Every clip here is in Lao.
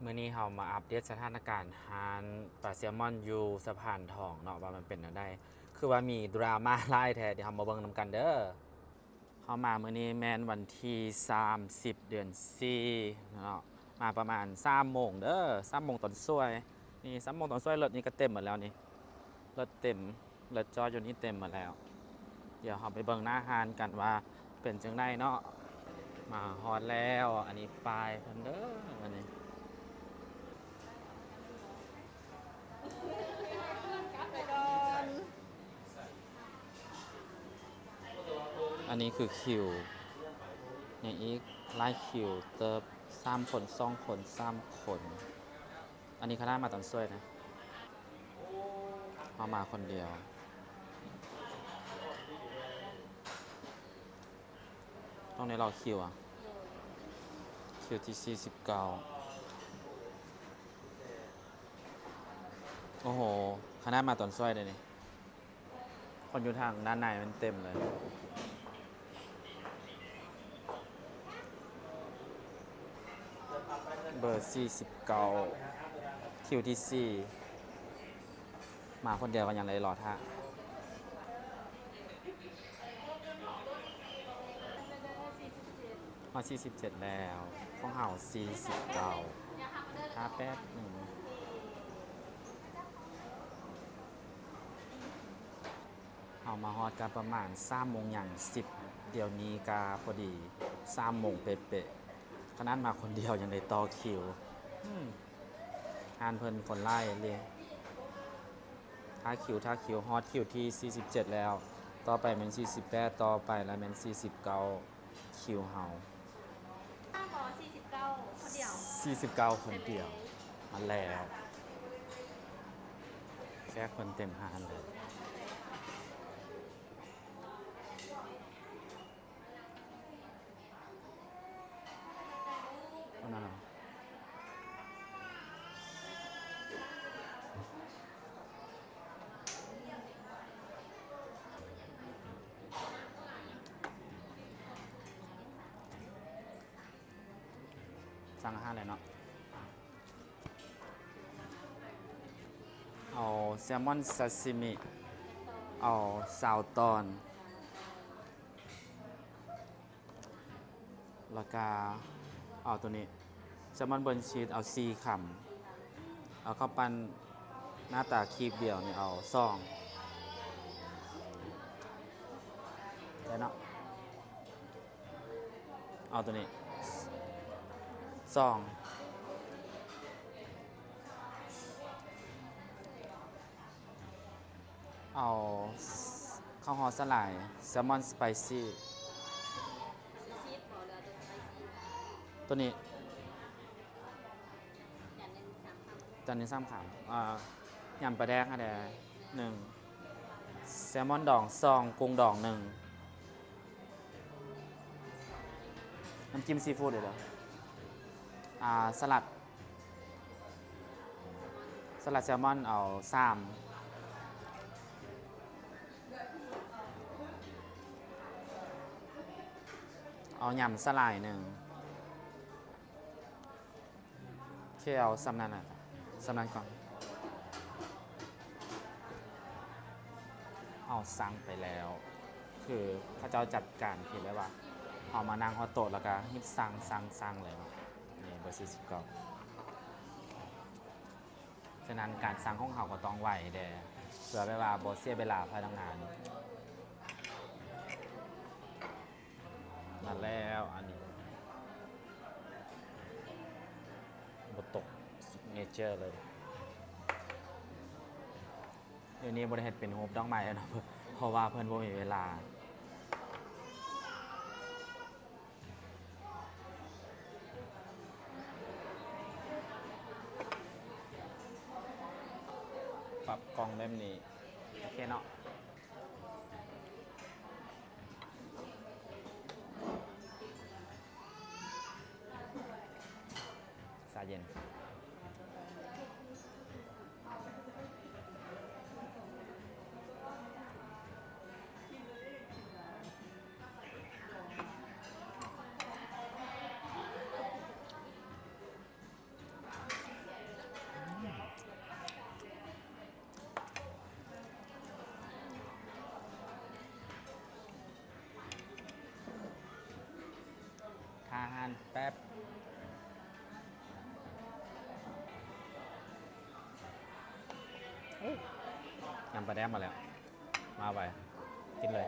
ມື້ນີ້ເຮົາມາອັບເດດສະຖານະການຮ້ານປາແຊລມອນຢູ່ສະພານທອງເນາະ ວ່າມັນເປັນແນວໃດ ຄືວ່າມີດຣາມາຫຼາຍແທ້. ດຽວເຮົາມາເບິ່ງນຳກັນເດີ. ເຮົາມາມື້ນີ້ແມ່ນວັນທີສາມສິບ ເດືອນສີ່ເນາະ ມາປະມານສາມໂມງເດີ ສາມໂມງຕອນສວຍ. ນີ້ສາມໂມງຕອນສວຍ ລົດນີ້ກໍເຕັມໝົດແລ້ວນີ້ ລົດເຕັມ ລົດຈອດຢູ່ນີ້ເຕັມໝົດແລ້ວ. ດຽວເຮົາໄປເບິ່ງໜ້າຮ້ານກັນວ່າເປັນຈັ່ງໃດເນາະ. ມາຮອດແລ້ວ ອັນນີ້ປ້າຍເພິ່ນເດີ ອັນນີ້ ອັນນີ້ຄືຄິວ ຍັງອີກຫຼາຍຄິວເຕີບ ສາມຄົນ ສອງຄົນ ສາມຄົນ. ອັນນີ້ຂະໜາດມາຕອນສວຍນະ ເຮົາມາຄົນດຽວ ຕ້ອງໄດ້ລໍຄິວອະ ຄິວທີສີ່ສິບເກົ້າ. ໂອ້ໂຫ ຂະໜາດມາຕອນສວຍເດ້ນີ້. ຄົນຢູ່ທາງດ້ານໃນມັນເຕັມເລີຍ. ເບີສີ່ສິບເກົ້າ ຄິວທີສີ່ ມາຄົນດຽວກໍຍັງໄດ້ລໍຖ້າ. ຮອດສີ່ສິບເຈັດແລ້ວ ຂອງເຮົາສີ່ສິບເກົ້າ ຖ້າແປັບໜຶ່ງ. ເຮົາມາຮອດກໍປະມານສາມໂມງຫຍັງສິບ ດຽວນີ້ກໍພໍດີສາມໂມງເປະໆ. ຂະໜາດມາຄົນດຽວຍັງໄດ້ຕໍ່ຄິວ. ອືມ ຮ້ານເພິ່ນຄົນຫຼາຍເລີຍ. ຖ້າຄິວ ຖ້າຄິວ ຮອດຄິວທີສີ່ສິບເຈັດແລ້ວ. ຕໍ່ໄປແມ່ນສີ່ສິບແປດ ຕໍ່ໄປລະແມ່ນສີ່ສິບເກົ້າ ຄິວເຮົາ. ສີ່ສິບເກົ້າຄົນດຽວ ສີ່ສິບເກົ້າຄົນດຽວ ມາແລ້ວ. ແຂກເພິ່ນເຕັມຮ້ານເລີຍ. ອັນນັ້ນນະ ສັ່ງອາຫານແລ້ວເນາະ. ເອົາແຊລມອນຊາຊິມິ ເອົາຊາວຕອນ ແລ້ວກະເອົາໂຕນີ້ ແຊລມອນເບີນຊີສ ເອົາສີ່ຄຳ. ເອົາເຂົ້າປັ້ນໜ້າຕາຄີບດຽວນີ້ ເອົາສອງ ໄດ້ເນາະ. ເອົາໂຕນີ້ສອງ ເອົາເຂົ້າຫໍ່ສາຫຼ່າຍ ແຊລມອນສະໄປຊີ ໂຕນີ້ ຈານໜຶ່ງສາມຄຳ ອ່າ ຍຳປາແດກຫັ້ນແຫຼະ ໜຶ່ງ ແຊລມອນດອງສອງ ກຸ້ງດອງໜຶ່ງ ນ້ຳຈິ້ມຊີຟູດເດີ ອ່າ ສະຫຼັດ ສະຫຼັດແຊລມອນເອົາສາມ ເອົາຍຳສາຫຼ່າຍໜຶ່ງ. ໂອເຄ ເອົາສ່ຳນັ້ນນະ ສ່ຳນັ້ນກ່ອນ. ເຮົາສັ່ງໄປແລ້ວ ຄືເຂົາເຈົ້າຈັດການທີ່ແບບວ່າ ເຮົາມານັ່ງຮອດໂຕະ ແລ້ວກະຮີບສັ່ງ ສັ່ງ ສັ່ງເລີຍເນາະ. ນີ້ເບີສີ່ສິບເກົ້າ. ສະນັ້ນການສັ່ງຂອງເຮົາກໍຕ້ອງໄວແດ່ ເພື່ອແບບວ່າບໍ່ເສຍເວລາພະນັກງານ. ມາແລ້ວ ອັນນີ້ບໍ່ຕົກຊິກເນເຈີເລີຍ. ດຽວນີ້ບໍ່ໄດ້ເຮັດເປັນຮູບດອກໄມ້ແລ້ວເນາະ ເພາະວ່າເພິ່ນບໍ່ມີເວລາ. ປັບກ່ອງແບບນີ້ ໂອເຄເນາະ. ຊາເຢັນ. ເ ອາຫານແປັບ. ໂອ້ ຍຳປາແດກມາແລ້ວ. ມາໄວ ກິນເລີຍ.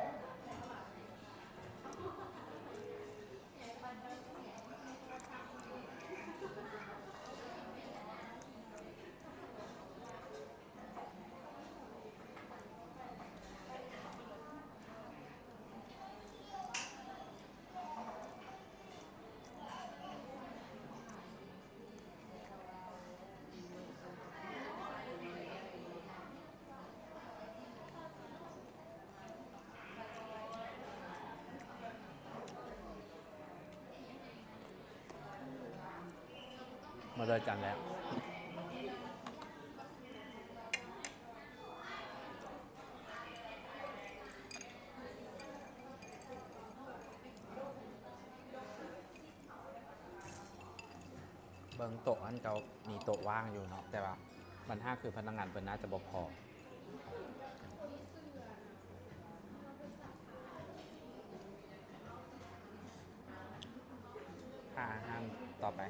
ມາເລີຍ ຈານແລກ. ເບິ່ງໂຕະຫັ້ນ ເຂົາມີໂຕະວ່າງຢູ່ເນາະ ແຕ່ວ່າບັນຫາຄືພະນັກງານເພິ່ນໜ້າຈະບໍ່ພໍ. ຫາອາຫານຕໍ່ໄປ.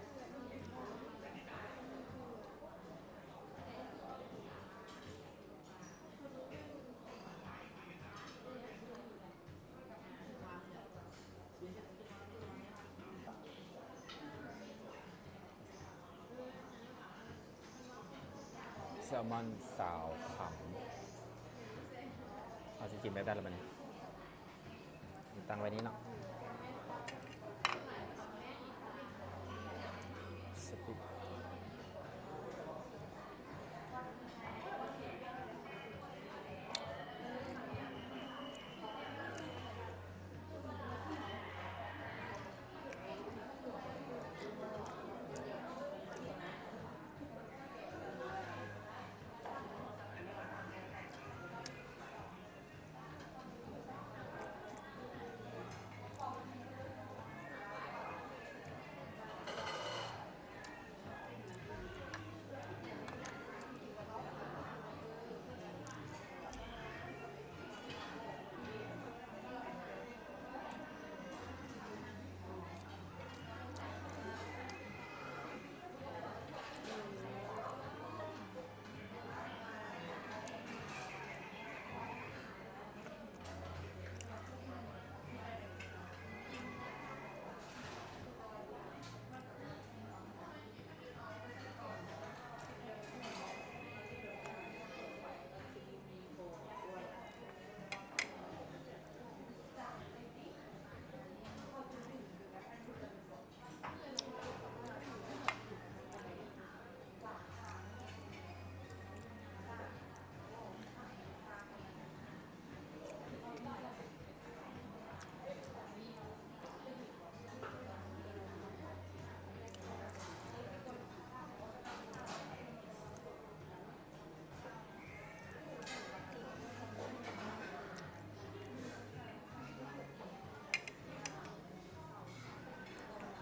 ແຊລມອນຊາວຄຳ ເຮົາຊິກິນແບບໃດລະບາດນີ້? ຕັ້ງໄວ້ນີ້ເນາະ. ສະປິກ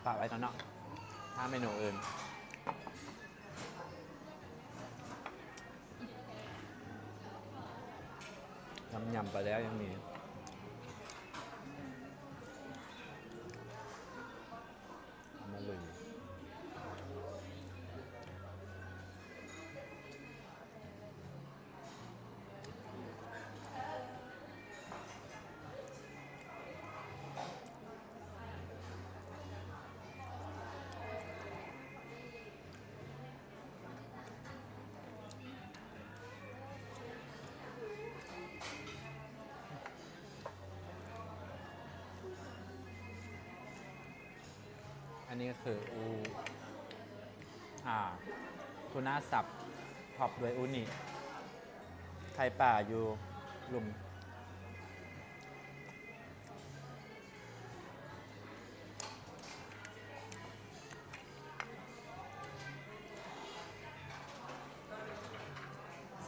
ປະໄວ້ກ່ອນເນາະ ຖ້າເມນູອື່ນ. ຍຳໆ ໄປແລ້ວຍັງມີ ເອົາມາລຸຍ. ອັນນີ້ກໍຄືອູ ອ່າ ທູນາສັບ ທັອບດ້ວຍອູນິ ໄຂ່ປາຢູ່ລຸ່ມ.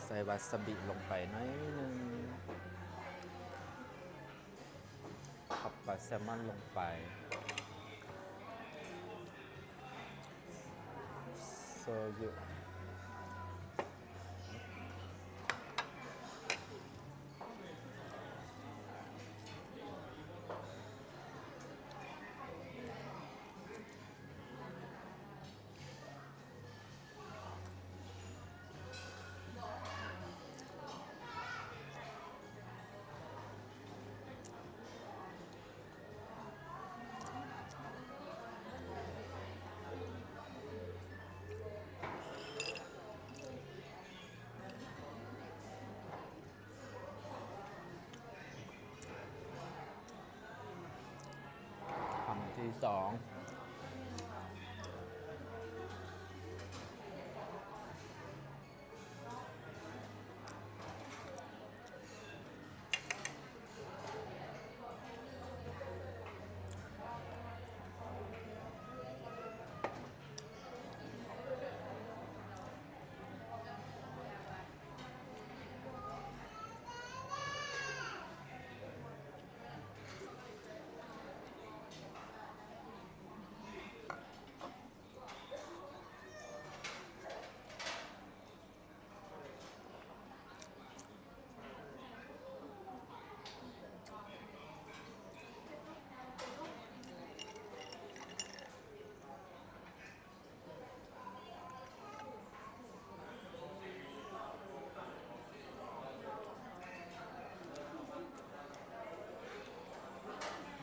ໃສ່ວາຊາບິລົງໄປໜ້ອຍໜຶ່ງ ທັອບປາແຊລມອນລົງໄປ ໂຊຍຸ. ອ ສອງ.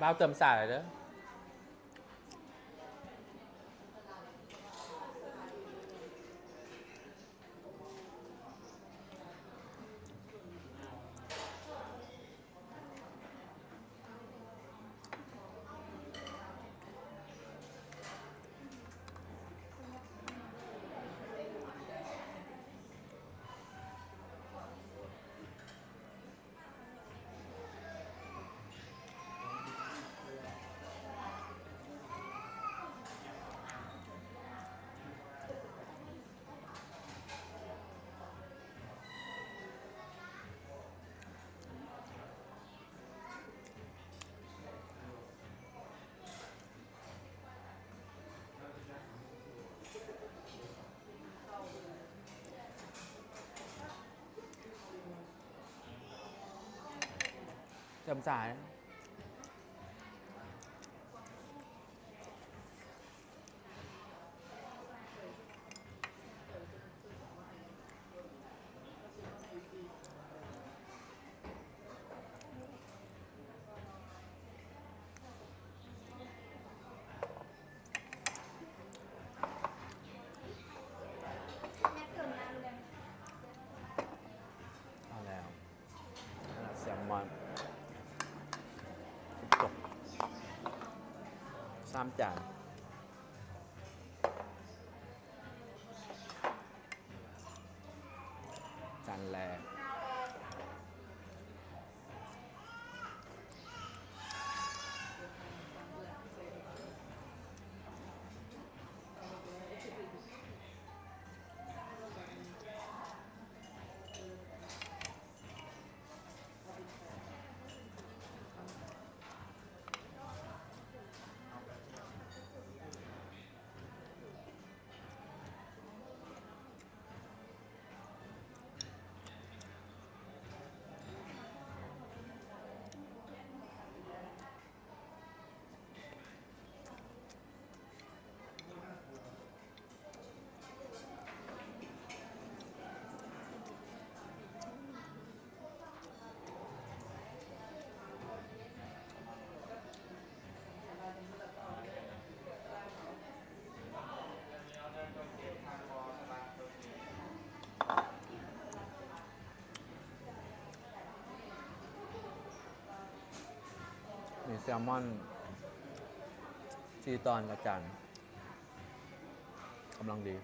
ບ່າວເຕີມສາເດີ. ຈຳສາຍ. ເອົາແລ້ວ ແຊລມອນ ສາມຈານ. ຈານແລກ. ມີແຊລມອນສີ່ຕອນ ອາຈານ ກຳລັງດີ. ອ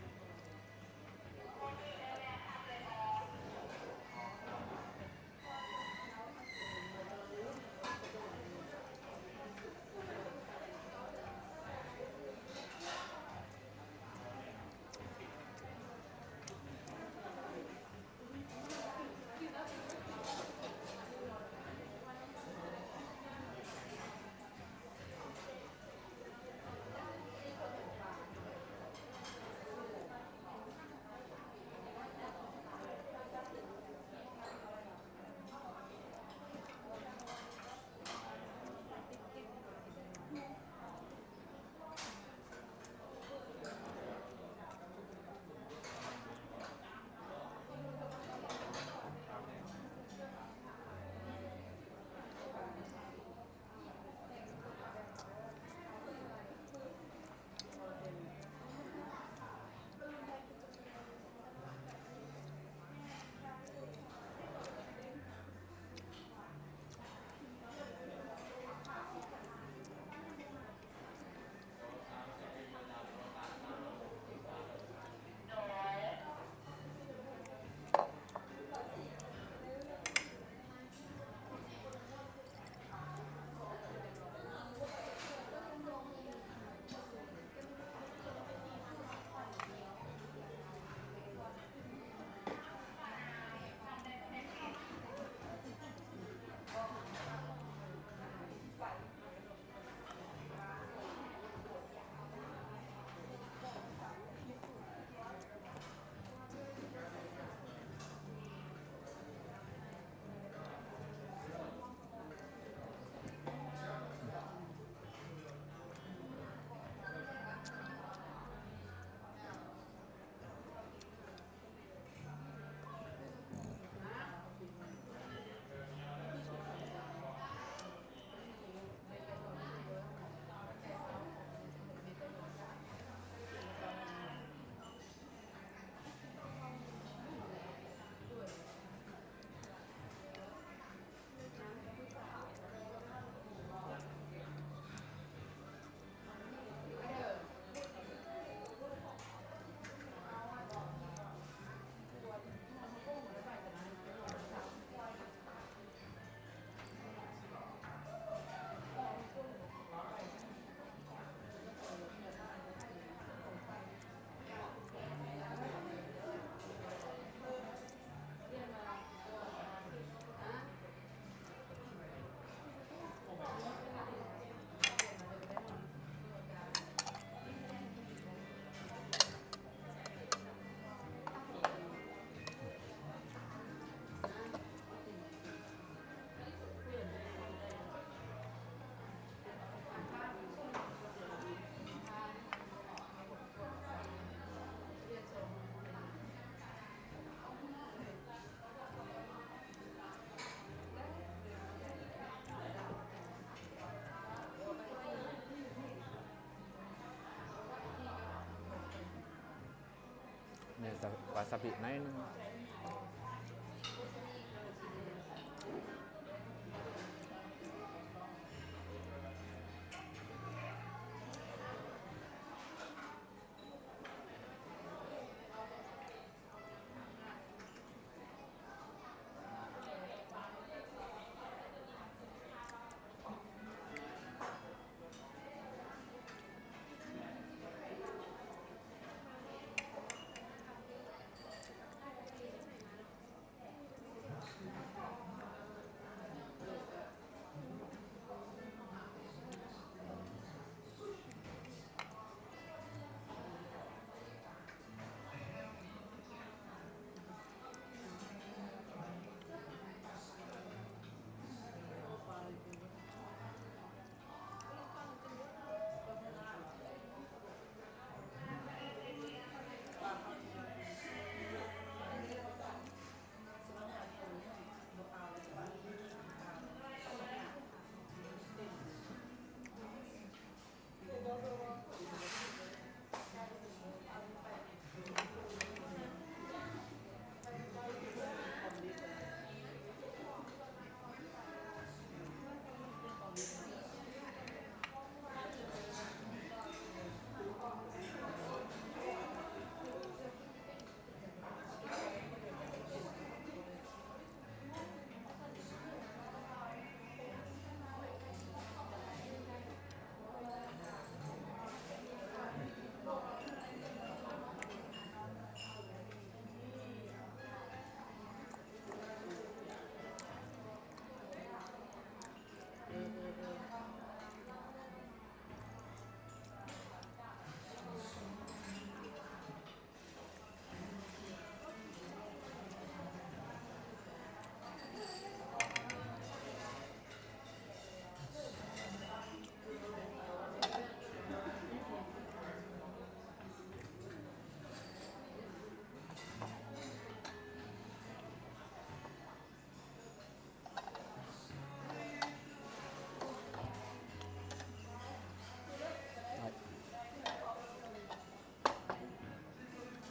ແມ່ນ ວາຊາບິໜ້ອຍໜຶ່ງ.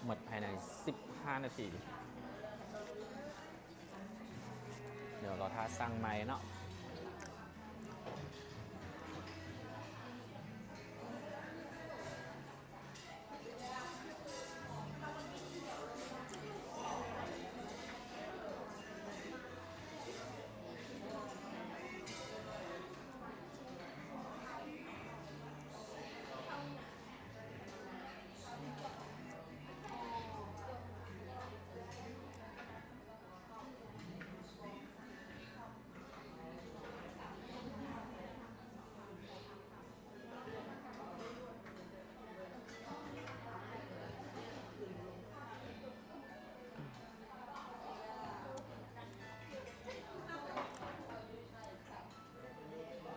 ໝົດພາຍໃນສິບຫ້ານາທີ. ດຽວລໍຖ້າສັ່ງໃໝ່ເນາະ.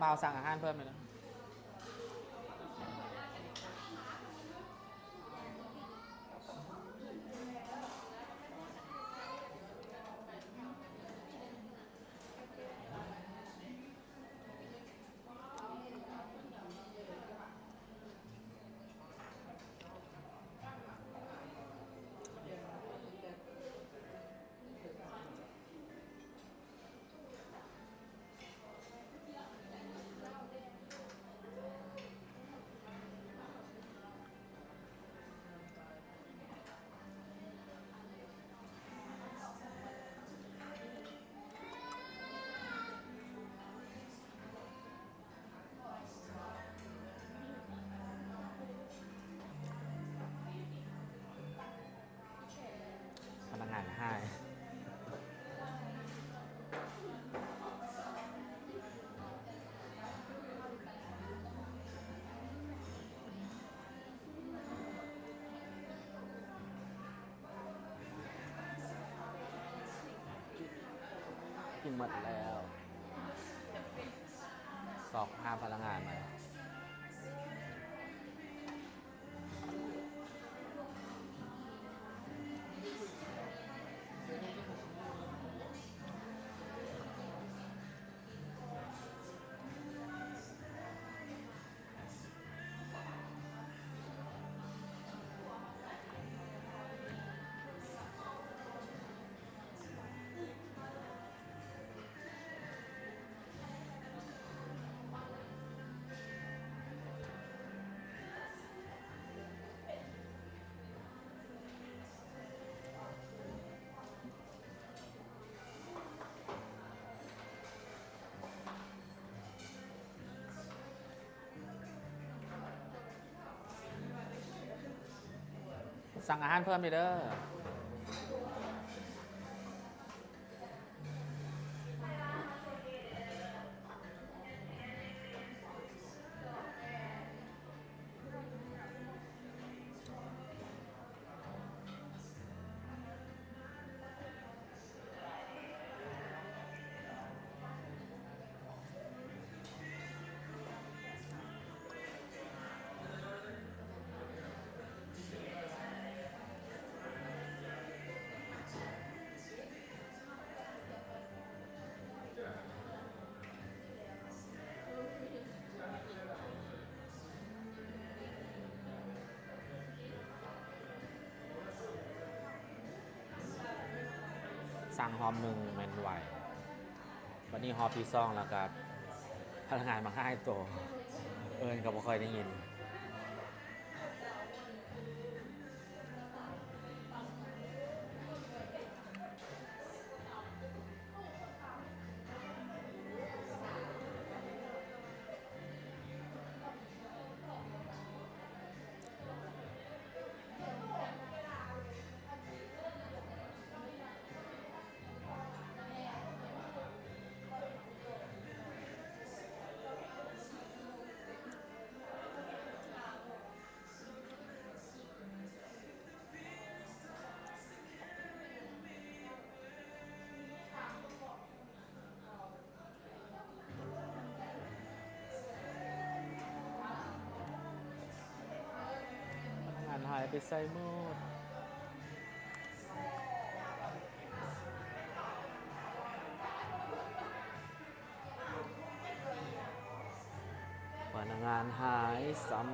ບ່າວສັ່ງອາຫານເພີ່ມແມ່ນ.ກິນໝົດແລ້ວ ຊອກຫາພະນັກງານມາ. ເ ສັ່ງອາຫານເພີ່ມເດີ. ສັ່ງຮອບໜຶ່ງແມ່ນໄວ, ບັດນີ້ຮອບທີສອງແລ້ວກໍພະນັກງານມາຮ້າຍໂຕ, ເອີ້ນກໍບໍ່ຄ່ອຍໄດ້ຍິນ. ພະນັກງານຫາຍໄປໃສໝົດ? ພະນັກງານຫາຍຊ້ຳ.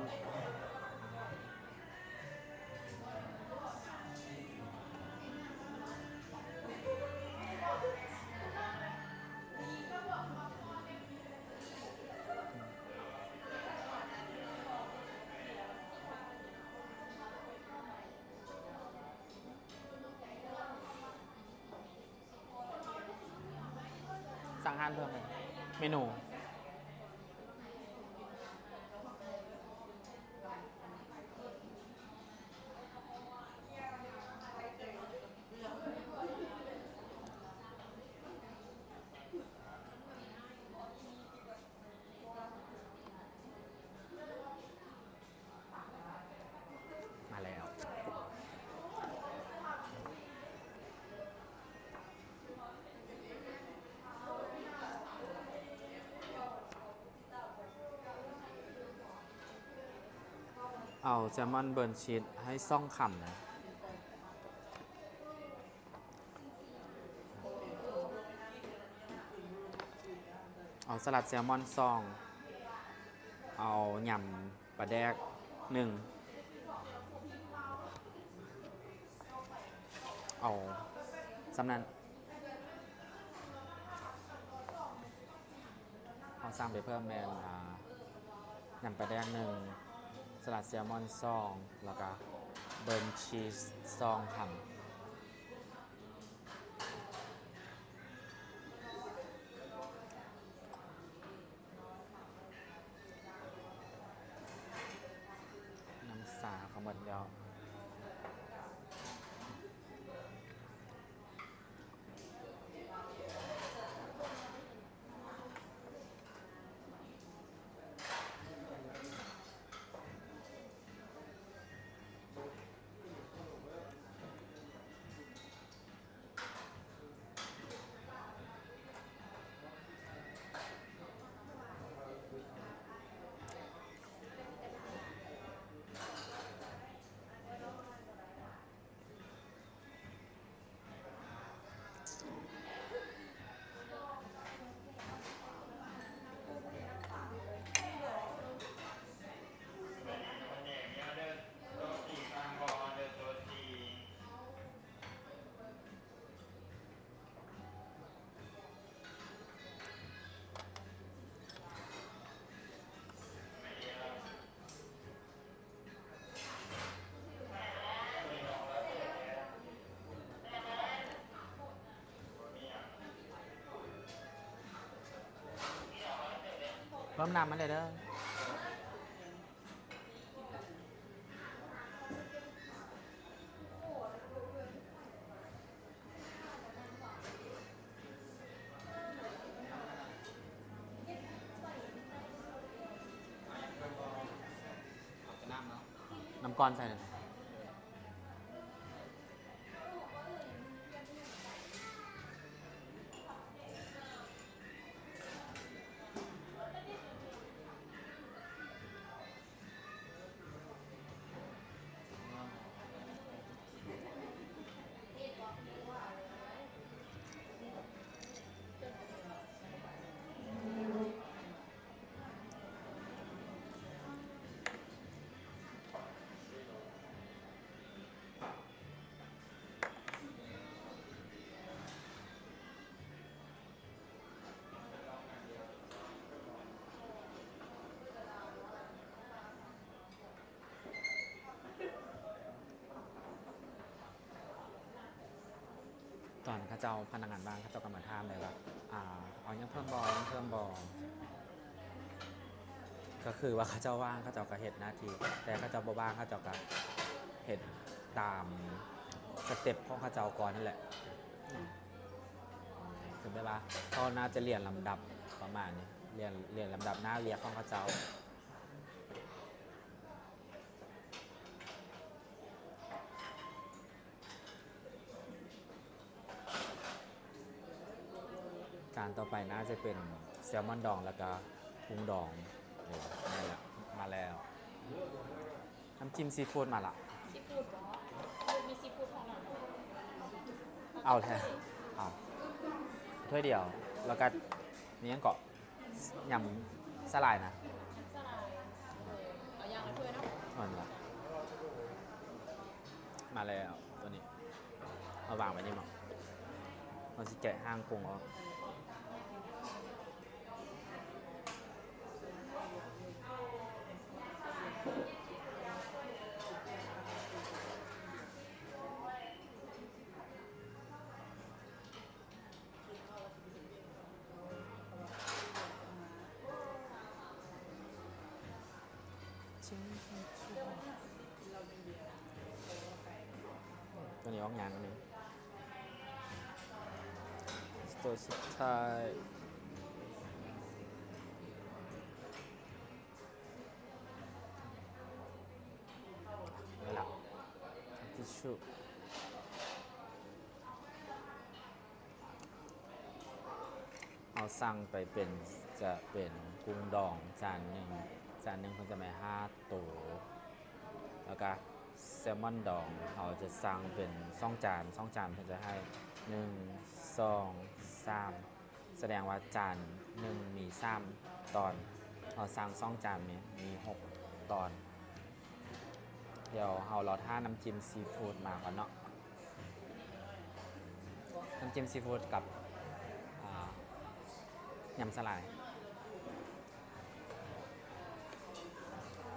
ສັ່ງອາຫານເພີ່ມເດີ ເມນູ. ມາແລ້ວ. ເອົາແຊມອນເບີນຊີສໃຫ້ສອງຄຳນະ. ເອົາສະຫຼັດແຊມອນສອງ, ເອົາຍຳປາແດກໜຶ່ງ, ເອົາສ່ຳນັ້ນ. ເຮົາສັ່ງໄປເພີ່ມແມ່ນ ອ່າ ຍຳປາແດກໜຶ່ງ, ສະຫຼັດແຊມອນສອງ ແລ້ວກະເບີນຊີສສອງຄຳ. ນ້ຳຊາເຂົາໝົດແລ້ວ. ເພີ່ມນ້ຳມາແດ່ເດີ. ກ່ອນໃສ່ນັ້ນ. ຕອນເຂົາເຈົ້າ ພະນັກງານບ້ານເຂົາເຈົ້າກໍມາຖາມເລີຍວ່າ ອ່າ ເອົາຫຍັງເພີ່ມບໍ່ ຫຍັງເພີ່ມບໍ່? ກໍຄືວ່າເຂົາເຈົ້າວ່າງ ເຂົາເຈົ້າກໍເຮັດໜ້າທີ່ ແຕ່ເຂົາເຈົ້າບໍ່ວ່າງ ເຂົາເຈົ້າກໍເຮັດຕາມສະເຕັບຂອງເຂົາເຈົ້າກ່ອນຫັ້ນແຫຼະ. ຄືແບບວ່າເຂົາໜ້າຈະລຽນລຳດັບປະມານນີ້ ລຽນ ລຽນລຳດັບໜ້າວຽກຂອງເຂົາເຈົ້າ. ຈານຕໍ່ໄປໜ້າຈະເປັນແຊລມອນດອງ ແລ້ວກະກຸ້ງດອງ. ເອີ ນັ້ນແຫຼະ ມາແລ້ວ. ນ້ຳຈິ້ມຊີຟູດມາລະ. ຊີຟູດບໍ? ມີຊີຟູດຂອງເຮົາ. ເອົາແທ້. ເອົາຖ້ວຍດຽວ ແລ້ວກະມີຫຍັງເກາະ? ຍຳສາຫຼ່າຍນະ. ຍຳສາຫຼ່າຍ. ເອີ ເອົາຢ່າງລະຖ້ວຍເນາະ. ນັ້ນລະ. ມາແລ້ວ ໂຕນີ້ ເອົາວາງໄວ້ນີ້ເນາະ. ເຮົາຊິແກະຫາງກຸ້ງອອກ. ຕົວນີ້ອອກຫຍັງນີ້ ຕົວສຸດທ້າຍ. ນີ້ລະ ທິດຊູ່ ເຮົາສັ່ງໄປເປັນ ຈະເປັນກຸ້ງດອງຈານໜຶ່ງ ຈານໜຶ່ງເພິ່ນຈະໃຫ້ຫ້າໂຕ ແລ້ວກະແຊລມອນດອງ ເຮົາຈະສັ່ງເປັນສອງຈານ ສອງຈານເພິ່ນຈະໃຫ້ໜຶ່ງ ສອງ ສາມ ສະແດງວ່າຈານໜຶ່ງມີສາມຕອນ ເຮົາສັ່ງສອງຈານນີ້ມີຫົກຕອນ. ດຽວເຮົາລໍຖ້ານ້ຳຈິ້ມຊີຟູດມາກ່ອນເນາະ. ນ້ຳຈິ້ມຊີຟູດກັບ ອ່າ ຍຳສາຫຼ່າຍ.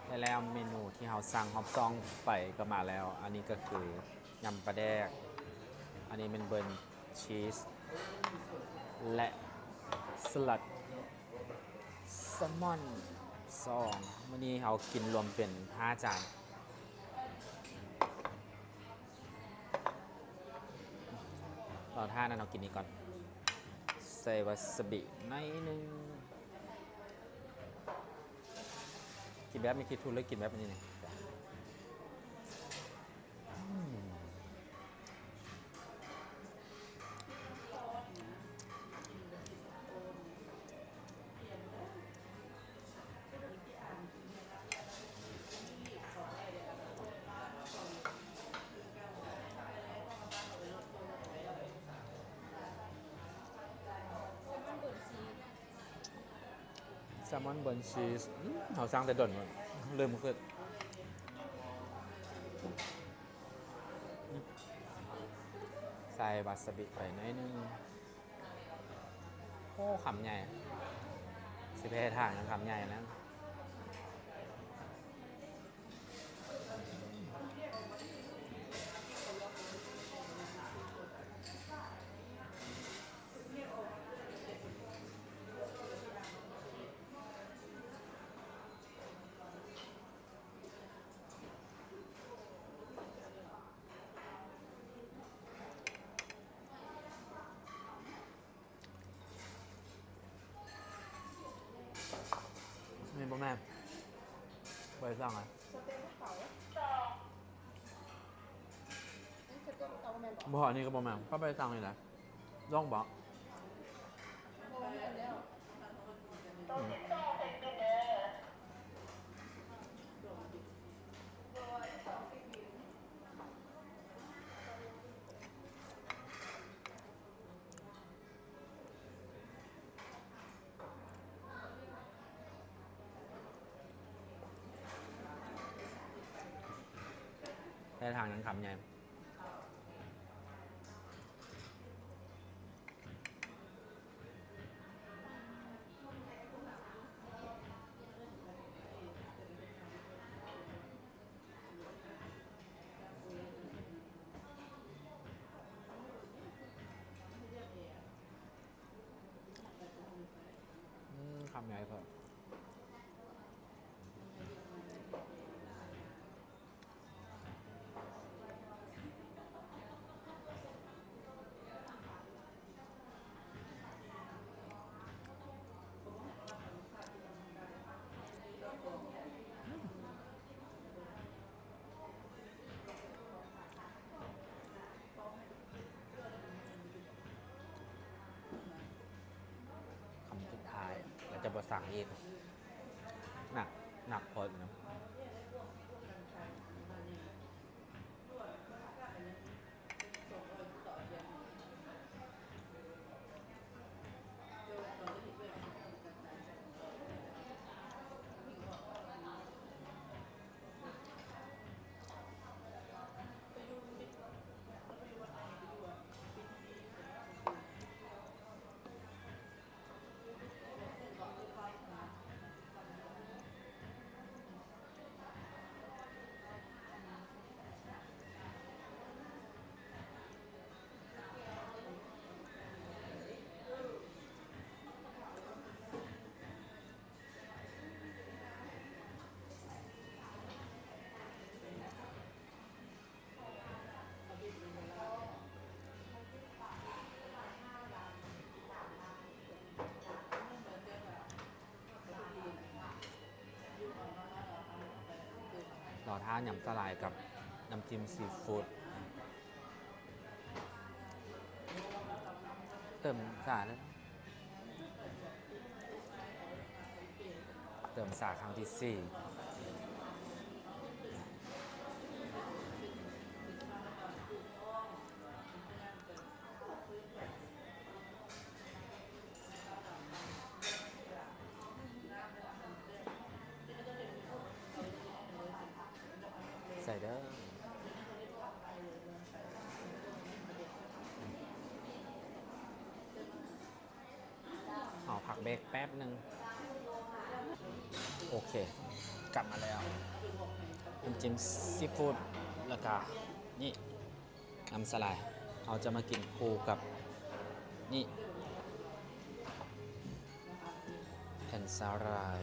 ແລະແລ້ວເມນູທີ່ເຮົາສັ່ງຮອບສອງໄປກໍມາແລ້ວ. ອັນນີ້ກໍຄືຍຳປາແດກ, ອັນນີ້ແມ່ນເບີນຊີສ ແລະສະລັດແຊລມອນສອງ. ມື້ນີ້ເຮົາກິນລວມເປັນຫ້າຈານ. ລໍຖ້ານັ້ນ ເຮົາກິນນີ້ກ່ອນ. ໃສ່ວາຊາບິໜ້ອຍໜຶ່ງ. ກິນແບບມີຄິດທູດ ຫຼືກິນແບບອັນນີ້ນີ້? ອືມ. ແຊລມອນເບີນຊີສ ອືມ ເຮົາສັ່ງແຕ່ດົນ ລືມຄືນ. ໃສ່ວາຊາບິໄປໜ້ອຍໜຶ່ງ. ໂອ້ ຄຳໃຫຍ່ ຊິໄປເຮັດທາງນຳຄຳໃຫຍ່ນະ. ນີ້ບໍ່ແມ່ນ ບໍ່ໄດ້ສັ່ງອະ. ສະເຕັກພູເຂົາ ສອງ ບໍ່ ອັນນີ້ກໍບໍ່ແມ່ນ ເຂົ້າໄປສັ່ງນີ້ນະ ລອງເບາະ. ແຕ່ທາງນັ້ນຄຳໃຫຍ່. ອືມ ຄຳໃຫຍ່ເພິ່ນ. ຄຳສຸດທ້າຍ ແລ້ວຈະບໍ່ສັ່ງອີກ. ໜັກ ໜັກພໍຢູ່ນະ. ລໍຖ້າຍຳສາຫຼ່າຍກັບນ້ຳຈິ້ມຊີຟູດ. ເຕີມສາເດີ ເຕີມສາຄັ້ງທີສີ່. ໃສ່ເດີ. ເຮົາພັກເບຣກແປັບໜຶ່ງ. ໂອເຄ ກັບມາແລ້ວ ນ້ຳຈິ້ມຊີຟູດ ແລ້ວກະນີ້ ນ້ຳສາຫຼ່າຍ ເຮົາຈະມາກິນຄູ່ກັບນີ້ ແຜ່ນສາຫຼ່າຍ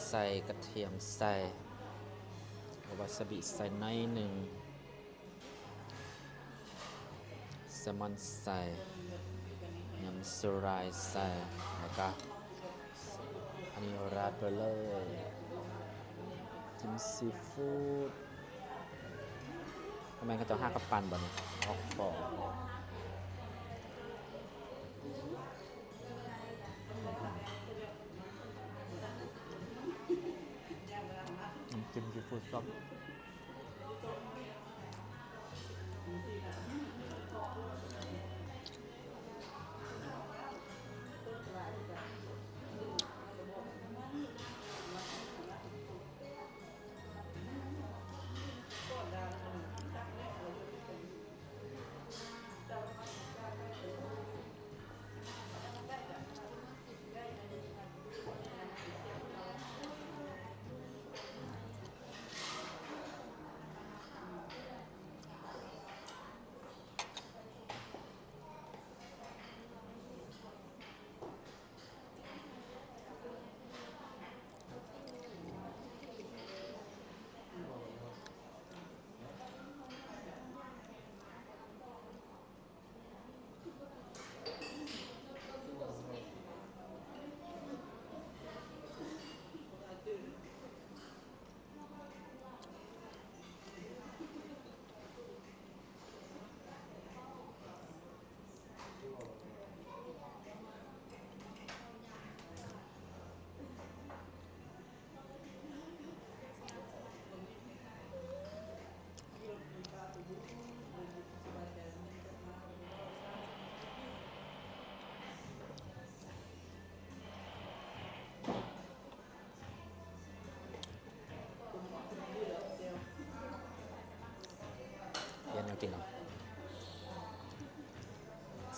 ໃສ່ກະທຽມໃສ່ ເອົາວາຊາບິໃສ່ໜ້ອຍໜຶ່ງ. ແຊມອນໃສ່ ຍຳສາຫຼ່າຍໃສ່ ແລ້ວກະອັນນີ້ລາດໄປເລີຍ ຈິ້ມຊີຟູດ. ບໍ່ແມ່ນເຂົາເຈົ້າຫາກະປັ່ນບໍ່ນີ້? ອອກຟອງ ນ້ຳຈິ້ມຊີຟູດຊອບ. ກິນເນາະ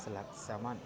ສະຫຼັດແຊລມອນ.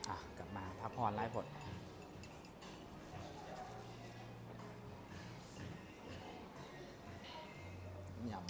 ອ່ະ ກັບມາພັກຜ່ອນຫຼາຍໂພດ. ຍຳ.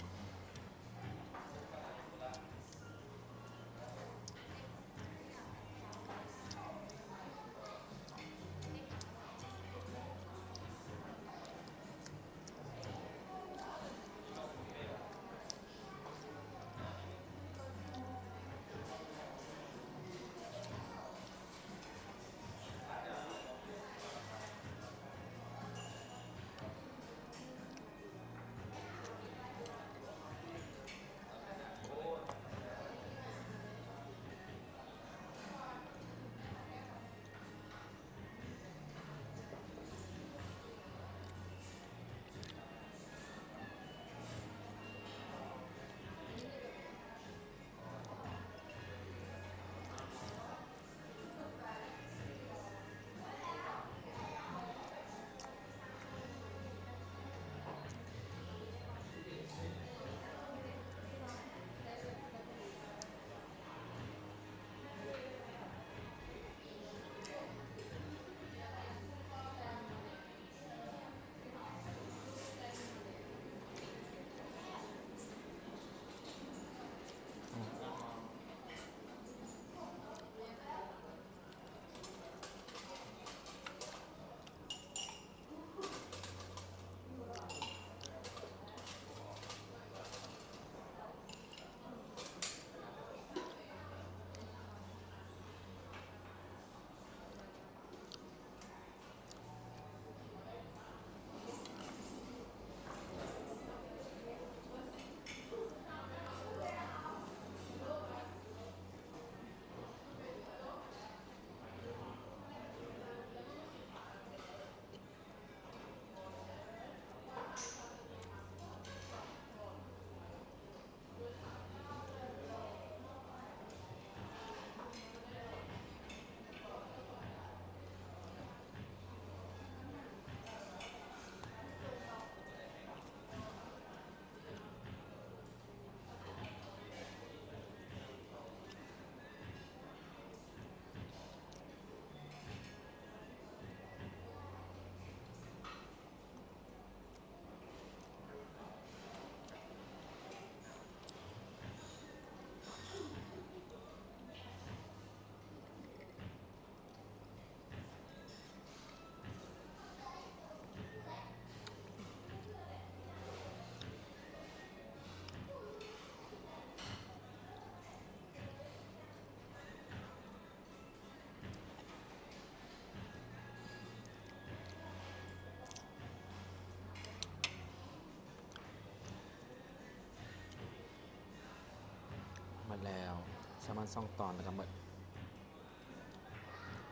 ແລ້ວ ແຊລມອນສອງຕອນ ແລ້ວກໍໝົດ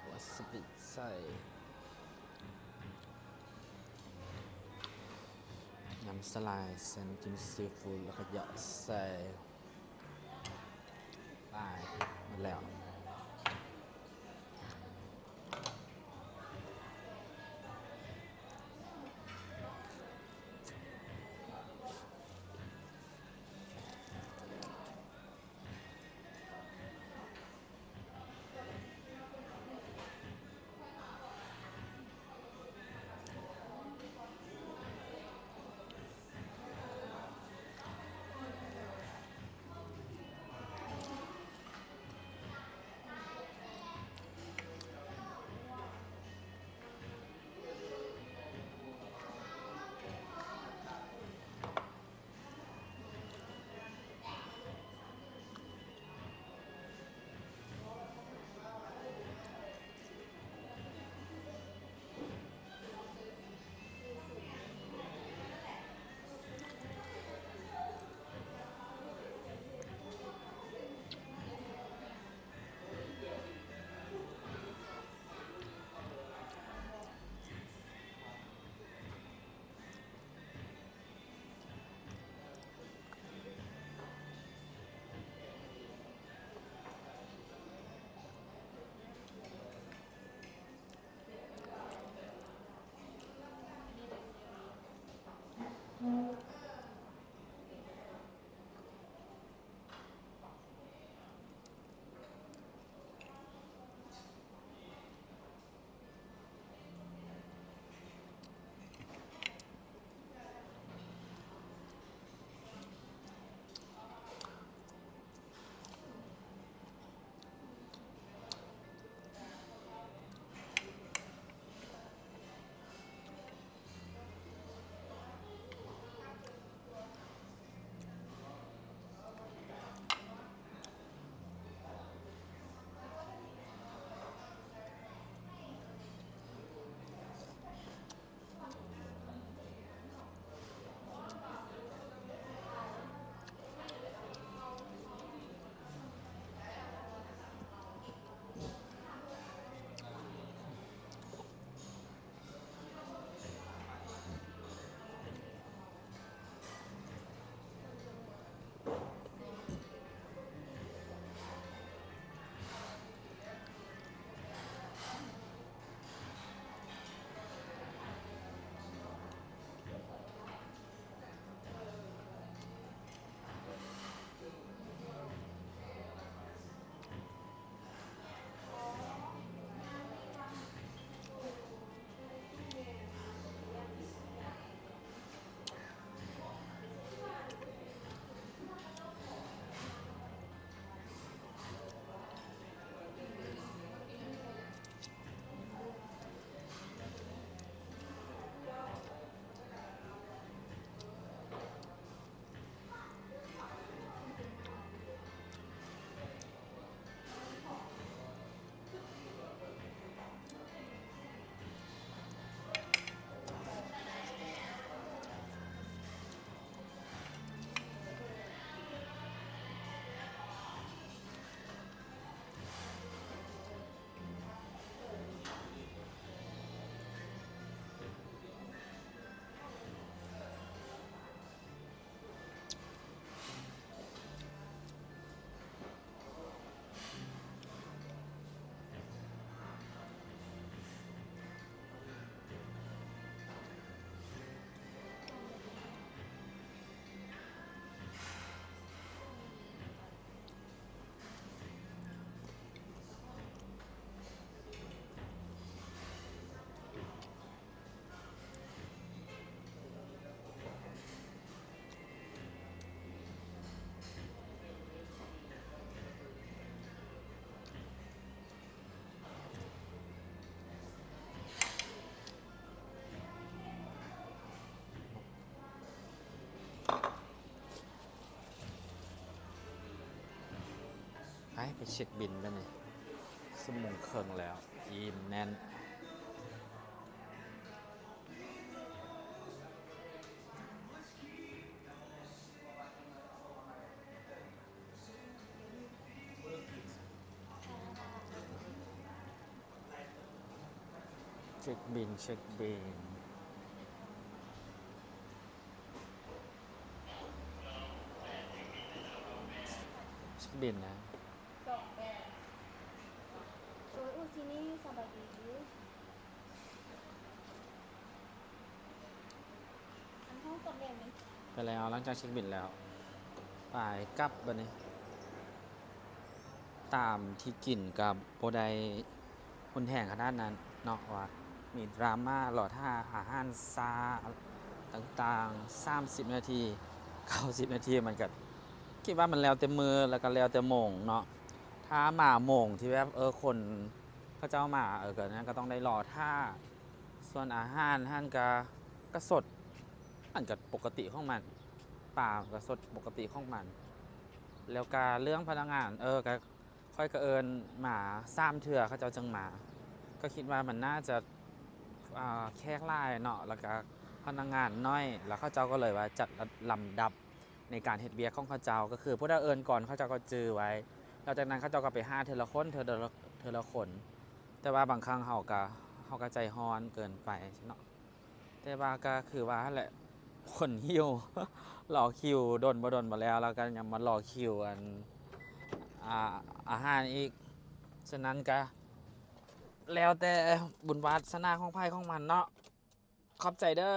ວາຊາບິໃສ່ ຍຳສະໄລ ໃສ່ນ້ຳຈິ້ມຊີຟູດ ແລ້ວກໍເຍາະໃສ່ ໄປ ໝົດແລ້ວ. ໄປ ໄປເຊັກບິນບາດນີ້ ຊົ່ວໂມງເຄິ່ງແລ້ວ ອີ່ມແໜ້ນ. ເຊັກບິນ ເຊັກບິນ ເຊັກບິນນະ ສອງແປດ ໂດຍ ອູຊິນີ ສະບາຍດີ ອັນຫ້ອງຕຳແໜ່ງນີ້ ໄປແລ້ວ ຫຼັງຈາກເຊັກບິນແລ້ວ ໄປກັບບາດນີ້ ຕາມທີ່ກິນກໍບໍ່ໄດ້ຮຸນແຮງຂະໜາດນັ້ນເນາະ ວ່າມີດຣາມາລໍຖ້າອາຫານຊ້າຕ່າງໆ ສາມສິບນາທີ ເກົ້າສິບນາທີ ມັນກໍຄິດວ່າມັນແລ້ວແຕ່ມື້ ແລ້ວກໍແລ້ວແຕ່ໂມງເນາະ ຖ້າມາໂມງທີ່ແບບ ເອີ ຄົນເຂົາເຈົ້າມາ ເອີ ກໍນັ້ນກໍຕ້ອງໄດ້ລໍຖ້າ ສ່ວນອາຫານຫັ້ນກະ ກະສົດ ມັນກະປົກກະຕິຂອງມັນ ປາມັນກະສົດປົກກະຕິຂອງມັນ ແລ້ວກະເລື່ອງພະນັກງານ ເອີ ກະ ຂ້ອຍກະເອີ້ນມາສາມເທື່ອ ເຂົາເຈົ້າຈຶ່ງມາ ກະຄິດວ່າມັນໜ້າຈະ ອ່າ ແຂກຫຼາຍເນາະ ແລ້ວກະພະນັກງານໜ້ອຍ ແລ້ວເຂົາເຈົ້າກໍເລີຍວ່າຈັດລຳດັບໃນການເຮັດວຽກຂອງເຂົາເຈົ້າ ກະຄືຜູ້ໃດເອີ້ນກ່ອນ ເຂົາເຈົ້າກໍຈື່ໄວ້ ແລ້ວຈາກນັ້ນເຂົາເຈົ້າກໍໄປຫາເທື່ອລະຄົນ ເທື່ອລະ ເທື່ອລະຄົນ ແຕ່ວ່າບາງຄັ້ງເຮົາກະ ເຮົາກະໃຈຮ້ອນເກີນໄປເນາະ ແຕ່ວ່າກະຄືວ່າຫັ້ນແຫຼະ ຄົນຫິວ ລໍຄິວດົນບໍ່ດົນບໍ່ແລ້ວ ແລ້ວກະຍັງມາລໍຄິວອັນ ອ່າ ອາຫານອີກ ສະນັ້ນກະແລ້ວແຕ່ບຸນວາສະໜາຂອງໃຜຂອງມັນເນາະ ຂອບໃຈເດີ.